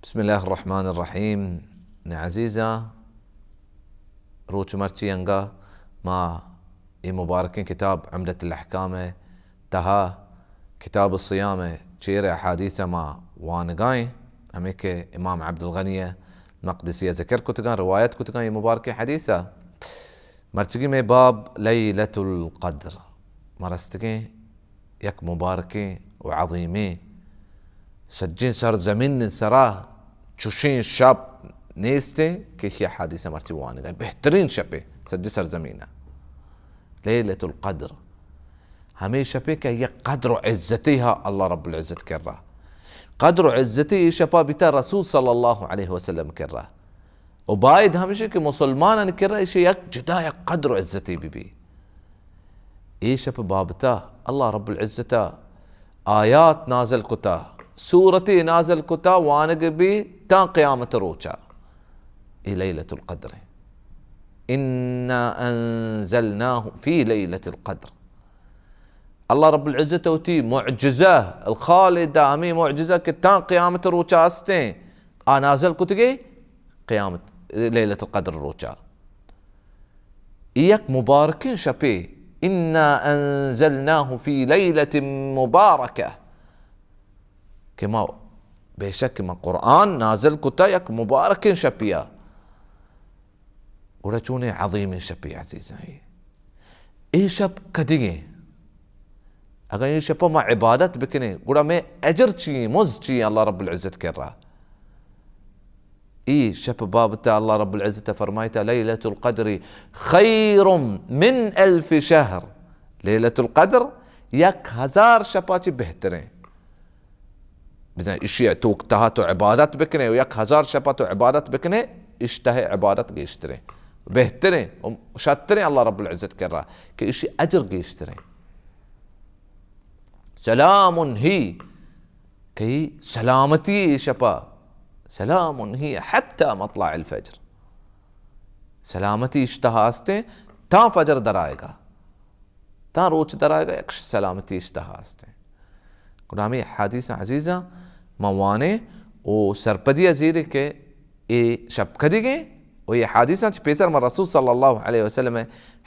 بسم اللہ الرحمن الرحیم۔ نہ عزیزاں، روچ مرچی انگا ما اے مبارکیں کتاب عمدۃ الاحکام ءِ تہا کتاب الصیام ءِ چیر احادیث ءَ ما وانگائیں، ہمے کہ امام عبدالغنی مقدسی ءَ ذکر کتگاں، روایت کتگاں اے مبارکیں حدیث ءَ۔ مرچگی مئے باب لیلۃ القدر، ما رستگیں یک مبارکیں و عظیمیں، سجیں سرزمین سرا چشیں شپ نیستیں کہ ایشی حدیث مرچی وانگا بہترین شپے سجیں سرزمین۔ لیلۃ القدر ہمے شپے کہ یک قدر و عزتے ہا اللہ رب العزت کرا۔ قدر و عزتے اے شپا بیتا رسول صلی اللہ علیہ وسلم کرا۔ و باید ہمیشہ کہ مسلمانانی کرا ایشی یک جدا یک قدر و عزتے بی بی۔ اے شپ بابتا اللہ رب العزت آیات نازل کتا، سورتے نازل کتا، وانگ بی تاں قیامت روچا۔ اے لیلۃ القدر ایں۔ انا انزلناہ فی لیلۃ القدر۔ اللہ رب العزت وتی معجزہ الخالدہ، ہمیں معجزہ کہ تاں قیامت روچا استیں، آ نازل کتگے قیامت لیلۃ القدر روچا۔ اے یک مبارکیں شپے، انا انزلناہ فی لیلۃ مبارکہ، کہ ما، بے شک ما قرآن نازل کتا یک مبارکیں شپیا۔ گڑا چونیں عظیمیں شپے عزیزاں اے۔ اے شپ کدیگیں؟ اگاں اے شپ ما عبادت بکنیں، گڑا مئے اجر چی ایں، مزد چی ایں اللہ رب العزت کرا؟ اے شپ بابت اللہ رب العزت فرمائتا، لیلۃ القدر خیر من الف شہر۔ لیلۃ القدر یک ہزار شپا چی بہتریں۔ بزاں اشی توک تہا تو عبادت بکنے و یک ہزار شپا تو عبادت بکنے، اشتہ عبادت گیشتریں، بہتریں و شتریں اللہ رب العزت کرا کہ اشی اجر گیشتریں۔ سلام ہی، کہ سلامتی اے شپا، سلام ہی حتی مطلع الفجر۔ سلامتی اشتہا استیں تاں فجر درائے گا۔ تاں روچ درائے گا یک سلامتی اشتہا استیں۔ گڑا ہمے حدیث عزیزاں ما وانیں و سرپدی زیریں کہ اے شپ کدیگیں و اے حدیثاں چہ پیسر ما رسول صلی اللہ علیہ وسلم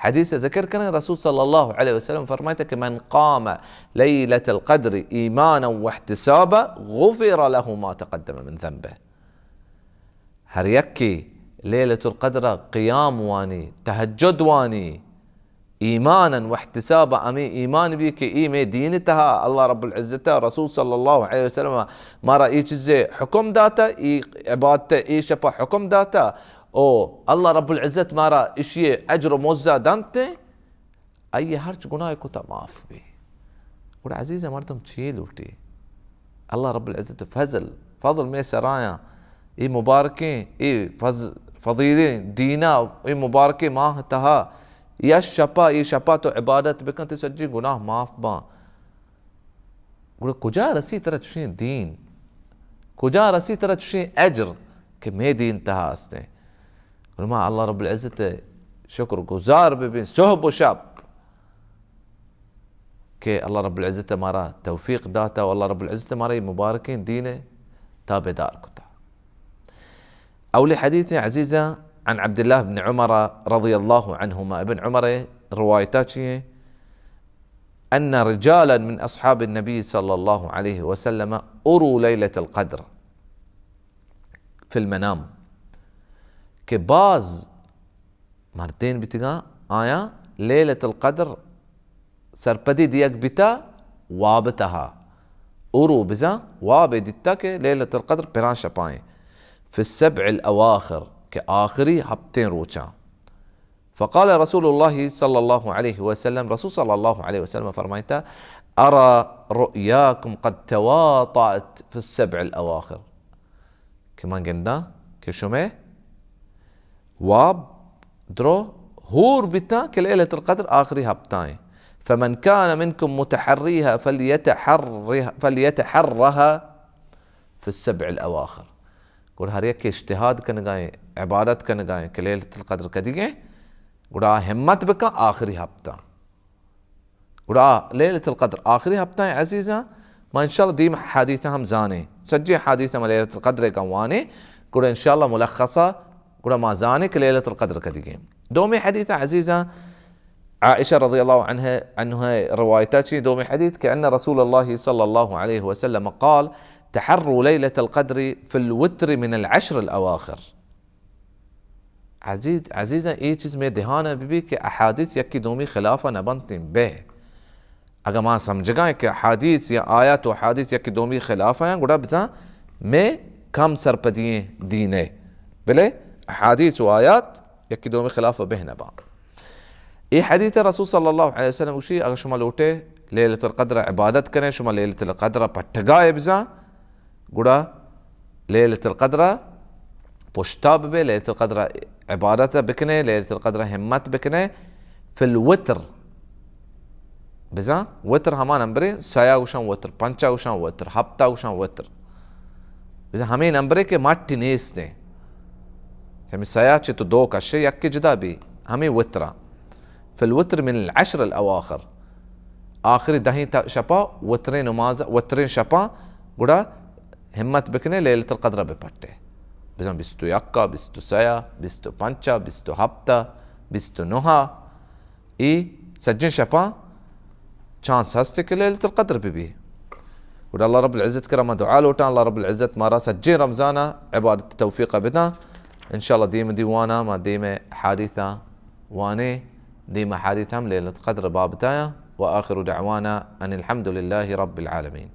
حدیث ذکر کریں۔ رسول صلی اللہ علیہ وسلم فرمائتا کہ من قام لیلۃ القدر ایمانا واحتسابا غفر له ما تقدم من ذنبه۔ ہر یکے لیلۃ القدر قیام وانی، تہجد وانی، ایمانا واحتسابا، ہمے ایمان بی کہ اے مئے دین تہا اللہ رب العزت ء رسول صلی اللہ علیہ وسلم مارا اے چیزے حکم داتا، اے عبادت اے شپا حکم داتا، او اللہ رب العزت مارا اشی اجر و مزہ دنت، آئی ہرچ گناہ کتا معاف بی۔ گڑا عزیز مردم چی لوٹی؟ اللہ رب العزت فضل، فضل مئے سرایاں، اے مبارکیں، اے فض-، فضیلیں دینا، اے مبارکیں ماہ تہا، یا شپا، اے شپا تو عبادت بکن، تے سجی گناہ معاف باں۔ گڑا کجا رسی ترا چشیں دین؟ کجا رسی ترا چشیں اجر کہ مئے دین تہا استیں؟ گڑا ما اللہ رب العزت شکر گزار ببیں صحب و شپ کہ اللہ رب العزت مارا توفیق داتا و اللہ رب العزت مارا اے مبارکیں دین تابعدار کتا۔ اولی حدیث عزیزاں عن عبداللہ بن عمر رضی اللہ عنہما، ابن عمر روایتا چیئے، ان رجالا من اصحاب النبی صلی اللہ علیہ وسلم اروا لیلۃ القدر فی المنام، کہ باز مردین بیتگاں آیاں لیلۃ القدر سرپدی دیگ بیتا واب تہا۔ اروا بزاں واب دیتا کہ لیلۃ القدر پراں شپائیں، فی السبع الاواخر، کہ آخری ہپتیں روچاں۔ فقال رسول اللہ صلی اللہ علیہ وسلم، رسول صلی اللہ علیہ وسلم فرمائتا، ارى رؤياكم قد تواطأت في السبع الاواخر، کہ من گنداں کہ شمئے واب درو ہور بیتاں کہ لیلۃ القدر آخری ہپتائیں۔ فمن كان منكم متحريها فليتحرها، فليتحرها في السبع الاواخر۔ گڑا ہر یک اجتہاد کنگائیں، عبادت کنگائیں کہ لیلۃ القدر کدیگیں، گڑا ہمت بکن آخری ہپتاں۔ گڑا لیلۃ القدر آخری ہپتہ ایں عزیزاں، ما انشاءاللہ دیم حدیث ہم زانیں، سجیں حدیث ہم لیلۃ القدر کا وانیں، گڑا انشاءاللہ ملخصہ گڑا ما زانیں کہ لیلۃ القدر کدیگیں۔ دومی حدیث عزیزاں، عائشہ رضی اللہ عنہ، عنہ روایتہ چی دومی حدیث کہ ان رسول اللہ صلی اللہ علیہ وسلم قال: تحروا لیلۃ القدر فی الوتر من العشر الاواخر۔ عزیز، عزیزاں، اے چیز مئے دھیان ء بہ بی کہ احادیث یکی دومی خلاف ء نہ بنتیں۔ بہ اگاں ما سمجھگائیں کہ احادیث یا آیات و احادیث یکی دومی خلاف ہیں، گڑا بزاں مئے کم سرپدی ہیں دین ء۔ بلے احادیث و آیات یکی دومی خلاف بہ نہ باں۔ اے حدیث رسول صلی اللہ علیہ وسلم گوشی، اگر شما لوٹے لیلۃ القدر عبادت کنے، شما لیلۃ القدر پٹگائے بزاں، گڑا لیلۃ القدر پشتا ببے، لیلۃ القدر عبادت بکنے، لیلۃ القدر ہمت بکنے۔ فی الوتر، بزاں وتر ہما نمبریں، سیا گوشاں وتر، پنچا گوشاں وتر، ہپتا گوشاں وتر۔ بزاں ہمیں نمبرے کہ مٹی نیستیں۔ ہمیں سیا چہ تو دو کشے، یک جدا بی، ہمیں وترا۔ فی الوتر من العشر الاواخر، آخری دہیں تا-، شپا وتریں نماز، وتریں شپا، گڑا ہمت بکنے لیلۃ القدر بہ پٹے۔ بزاں بیست و یکا، بیست و سیا، بیست و پنچا، بیست و ہپتا، بیست و نہا، اے سجیں شپا چانس ہست کہ لیلۃ القدر بہ بی۔ گڑا اللہ رب العزت کرا ما دعا لوٹاں، اللہ رب العزت مارا سجیں رمضانا عبادت توفیق بداں۔ انشاءاللہ دیم دیوانا ما دیم حدیثا وانیں، دیم حدیث ہم لیلۃ القدر بابتایاں۔ وآخر دعوانا ان الحمد للہ رب العالمین۔